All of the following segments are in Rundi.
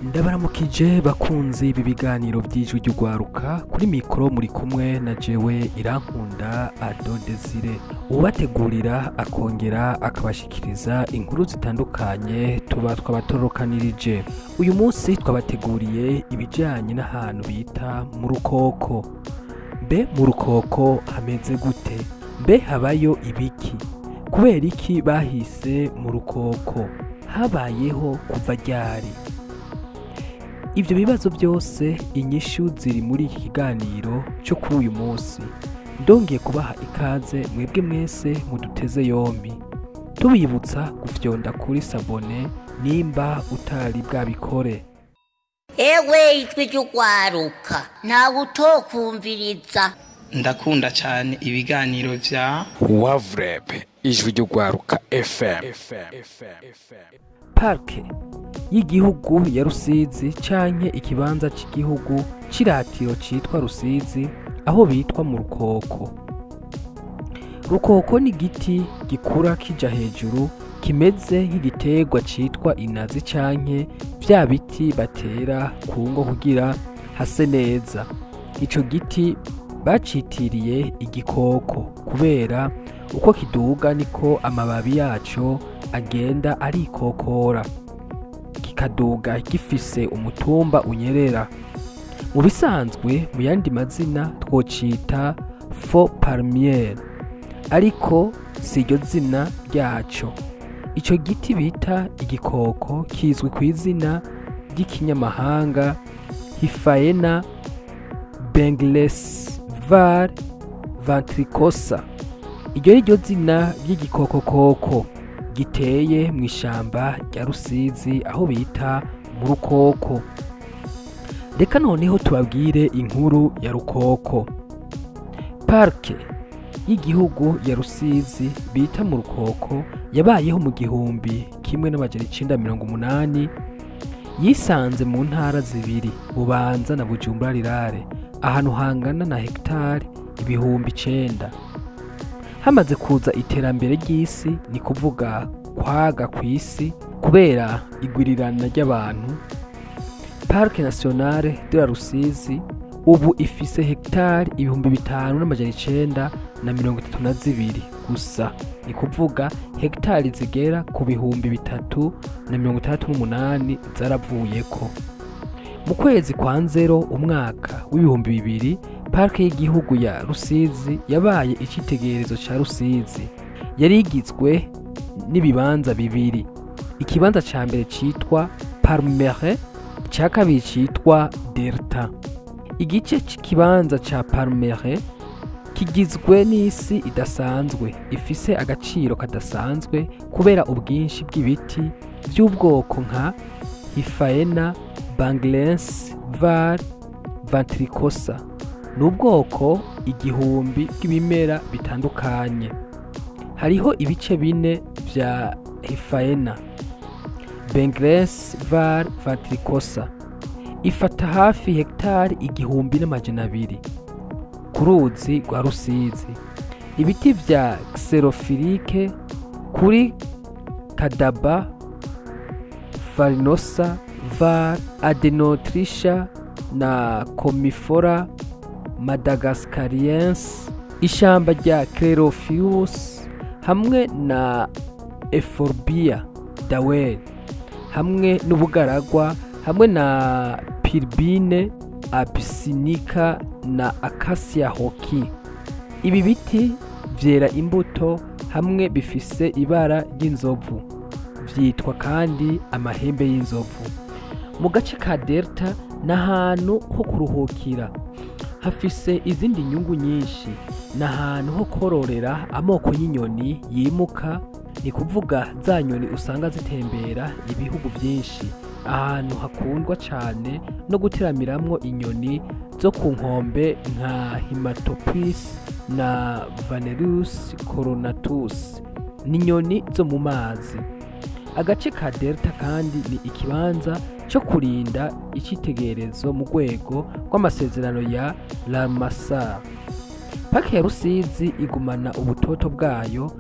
Ndabaramukije bakunzi b'ibiganiro by'Ijwi ry'Urwaruka. Kuri mikoro muri kumwe na jewe Irankunda Ado Desire, ubategurira akongera akabashikiriza inkuru zitandukanye tuba twabatorokanirije. Uyu munsi twabateguriye ibijanye n'ahantu bita mu Rukoko. Mbe mu Rukoko hameze gute? Mbe habayo ibiki? Kubera iki bahise mu Rukoko? Habayeho kuva ryari? Ivyo bibazo byose inyishu ziri muri iki kiganiro cyo kuri uyu munsi. Ndongeye kubaha ikaze mwebwe mwese muduteze yombi, tubibutsa gufyonda kuri s'abonner nimba utari bwabikore. Ewe Ijwi ry'Urwaruka, ntawe utokumviriza. Ndakunda cyane ibiganiro vya Wavureb, Ijwi ry'Urwaruka FM. Parke y'igihugu ya Rusizi canke ikibanza c'igihugu c'iratiro citwa Rusizi, aho bitwa mu Rukoko. Rukoko ni igiti gikura kija hejuru, kimeze nk'igiterwa citwa inazi canke vya biti batera ku ngo kugira hase neza. Ico giti bacitiriye igikoko kubera uko kiduga niko amababi yaco agenda arikokora, kikaduga gifise umutumba unyerera. Mu bisanzwe mu yandi mazina twocita faux palmier, ariko si iryo zina ryaco. Ico giti bita igikoko kizwi ku izina ry'ikinyamahanga Hyphaena benglensis var ventricosa. Iryo ni ryo zina ry'igikokokoko giteye mu ishamba rya Rusizi, aho bita mu Rukoko. Reka noneho tubabwire inkuru ya Rukoko. Parke y'igihugu ya Rusizi bita mu Rukoko yabayeho mu 1980. Yisanze mu ntara zibiri, Bubanza na Bujumbura Rurale, ahantu hangana na hegitari 9000. Hamaze kuza iterambere ry'isi, ni kuvuga kwaga kw'isi kubera igwirirana ry'abantu, Parc Nationale de la Rusizi ubu ifise hegitari 5932 gusa, ni kuvuga hegitari zigera ku 3068 zaravuyeko. Mu kwezi kwa Nzero umwaka w'2000, Parke y'igihugu ya Rusizi yabaye icitegererezo ca Rusizi. Yari igizwe n'ibibanza bibiri: ikibanza ca mbere citwa Palmeraie, ica kabiri citwa Delta. Igice c'ikibanza ca Palmeraie kigizwe n'isi idasanzwe ifise agaciro kadasanzwe kubera ubwinshi bw'ibiti vy'ubwoko nka Hyphaena benglensis var ventricosa, n'ubwoko 1000 bw'ibimera bitandukanye. Hariho ibice bine vya Hyphaena benglensis var ventricosa, ifata hafi hegitari 1200 ku ruzi rwa Rusizi. Ibiti vya xerophilique kuri Cadaba farinosa var adenotricha na Commiphora madagascariensis, ishamba rya Clarophyllus hamwe na Euphorbia daweri, hamwe n'ubugaragwa, hamwe na Pilbine abyssinica na Acacia hockii. Ibi biti vyera imbuto hamwe bifise ibara ry'inzovu, vyitwa kandi amahembe y'inzovu. Mu gace ka Delta n'ahantu ho kuruhukira, hafise izindi nyungu nyinshi. N'ahantu ho kororera amoko y'inyoni yimuka, ni kuvuga za nyoni usanga zitembera ibihugu vyinshi. Ahantu hakundwa cane no guteramiramwo inyoni zo ku nkombe nka Haematopus na Vanellus coronatus, ni inyoni zo mu mazi. Agace ka Delta kandi ni ikibanza cyo kurinda icitegererezo mu rwego rw'amasezerano ya Ramsar. Parike ya Rusizi igumana ubutoto bwayo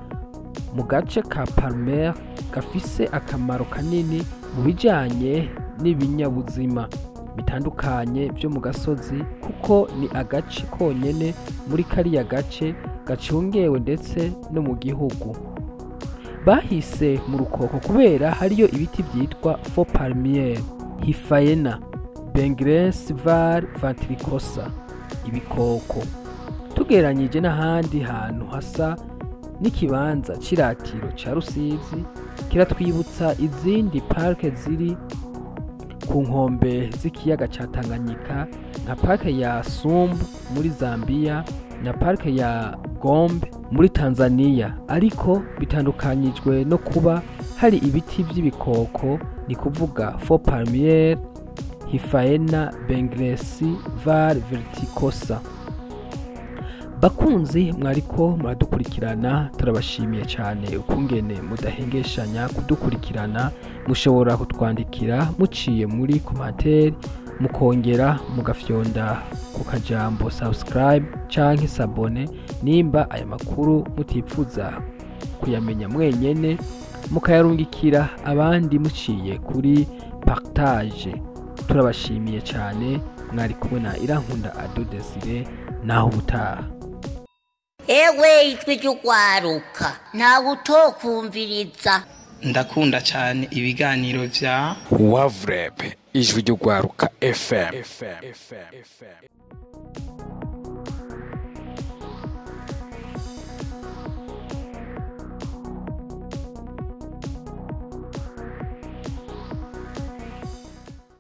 mu gace ka Palmeraie, gafise akamaro kanini mu bijanye n'ibinyabuzima bitandukanye byo mu gasozi, kuko ni agace konyene muri kariya gace gacungewe ndetse no mu gihugu. Bahise mu Rukoko kubera hariyo ibiti byitwa faux palmier, Hyphaena bengalensis var ventricosa, ibikoko. Tugereranyije n'ahandi hantu hasa n'ikibanza c'iratiro ca Rusizi, kiratwibutsa izindi parike ziri ku nkombe z'ikiyaga ca Tanganyika, nka parike ya Sumbu muri Zambia na parike ya Gombe muri Tanzania, ariko bitandukanyijwe no kuba hari ibiti by'ibikoko, ni kuvuga faux palmier, Hyphaena bengalensis var verticosa. Bakunzi mwariko muradukurikirana, turabashimiye cyane ukungene mudahengeshanya kudukurikirana. Mushobora kutwandikira muciye muri commentaire, mukongera mugafyonda ku kajambo subscribe canke s'abonner nimba aya makuru mutipfuza kuyamenya mwenyene, mukayarungikira abandi muciye kuri partage. Turabashimiye cyane. Mwari kumwe na Irankunda Ado Desire. Naho ubutaha. Ewe Ijwi ry'Urwaruka, ntawe utokumviriza. Ndakunda cyane ibiganiro vya Wavurep, Ijwi ry'Urwaruka FM.